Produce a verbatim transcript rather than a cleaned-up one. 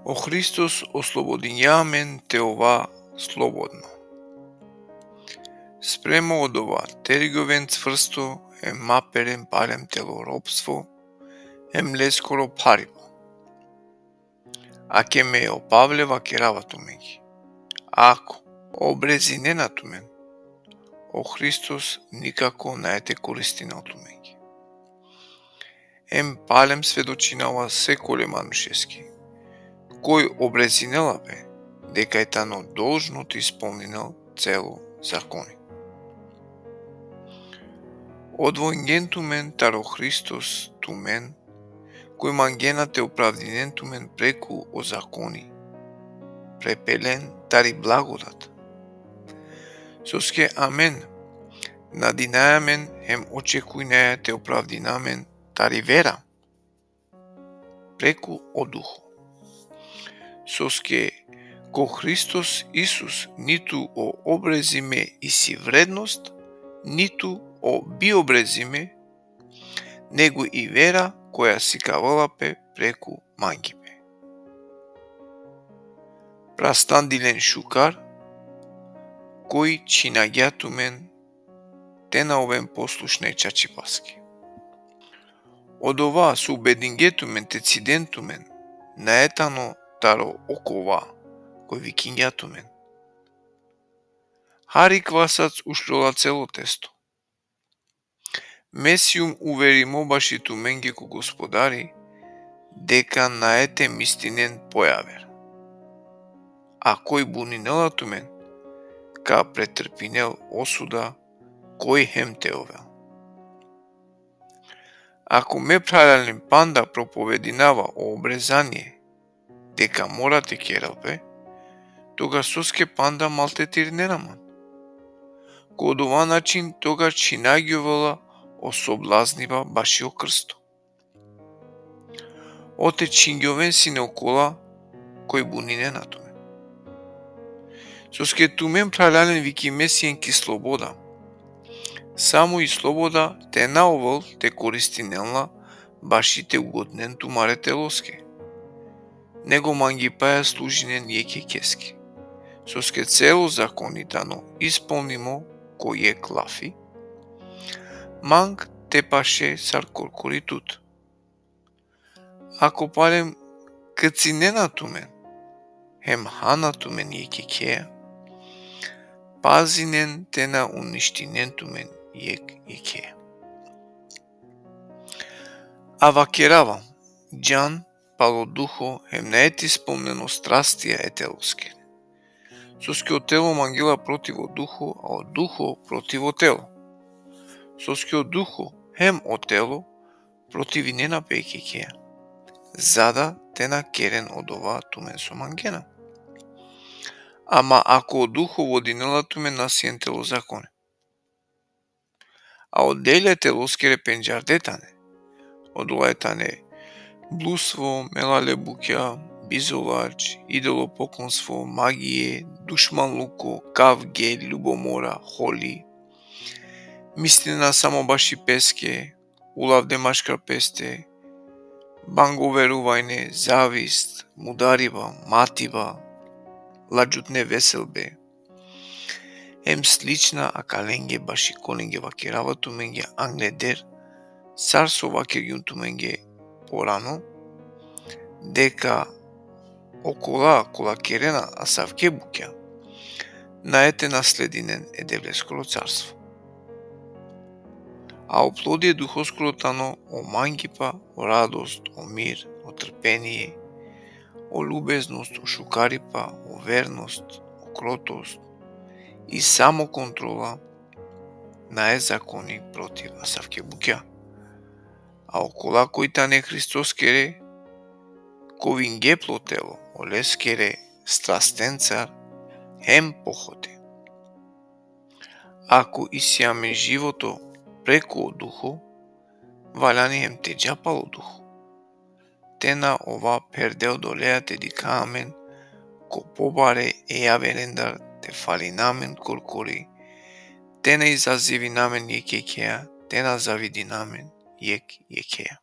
O Hristos oslobodingja amen te ova slobodno. Spremo odova, tergjoven cvrsto, em ma peren palem telo ropstvo, em leskoro pharibo. Ake me o Pavle vakerava tumenge: Ako obrezinena tumen, o Hristos nikako nae te koristinel tumenge. Em palem svedočinava sekole manušeske, koj obrezinela pe, deka i tano dolžno te ispolninel celo zakoni. Odvojngen tumen taro Hristos, tumen, koj mangena te opravdinen tumen preku o zakoni, prepelen tari blagodat. Soske amen nadinaja amen hem očekujnaja te opravdina amen tari vera, preku o Duho. Soske ko Hristos Isus nitu o obrezime isi vrednost, nitu o biobrezime, nego i vera koja sikavela pe preku mangipe. Prastandi len šukar, koj čhinagja tumen te na oven poslušna e čačipaske. Odova so ubedingje tumen te ciden tumen, nae tano taro okova koj vikingja tumen. Hari kvasac ušljola celo testo. Me sijum uverimo baši tumenge ko Gospodari, deka nae te mistinen pojaver. A koj buninela tumen, ka pretrpinel osuda, koj hem te ovel. Ako me phralalen panda propovedinava o obrezanie, deka mora te kerel pe, togaš soske panda maltretirnena man? Ko odova način togaš čhinagjovela o soblazniba baši o krsto. Ote čhingjoven sine okola koj buninena tumen. Soske tumen phralalen vikime sien ki sloboda. Samo i sloboda te na ovel te koristinel la baši te ugodnen tumare teloske, nego mangipaja služinen jekh jekheske. Soske celo zakoni tano ispolnimo ko jekh lafi: Mang te paše sar korkori tut. Ako palem kcinena tumen, hem hana tumen jekh jekhea, pazinen te na uništinen tumen jekh jekhea. A vakerava, džan palo Duho, hem nae te ispolnen o strastija e teloskere. Soske o telo mangela protiv o Duho, a o Duho protiv o telo. Soske o Duho hem o telo protivinena pe jekh jekhea, za da te na keren odova tumen so mangena. Ama ako o Duho vodinela tumen, na sien telo zakone. A o delja e teloskere pendžarde tane. Odola tane bludstvo, melale bukja, bizolač, idolopoklonstvo, magie, dušmanluko, kavge, ljubomora, holi, mislinena samo baši peske, ulavde maškar peste, bangoveruvanje, zavist, mudariba, matiba, ladžutne veselbe, hem slična akalenge baši kolenge vakerava tumenge angleder sar so vakergjum tumenge porano, deka okola kola kerena asavke bukja, nae te nasledinen e Devleskoro carstvo. A o plodi e Duhoskoro tano o mangipa, o radost, o mir, o trpenie, o ljubeznost, o šukaripa, o vernost, o krotost i samokontrola. Nae zakoni protiv asavke bukja. A okola koj tane Hristoskere, kovingje plo telo oleskere strastencar hem pohode. Ako isi amen životo preku o Duho, valjani hem te dža palo Duho. Te na ova perde odoleja te dikha amen ko pobare e javerendar, te falina amen korkori, te na izazivina amen jekh jekhea, te na zavidina amen jekh jekhea.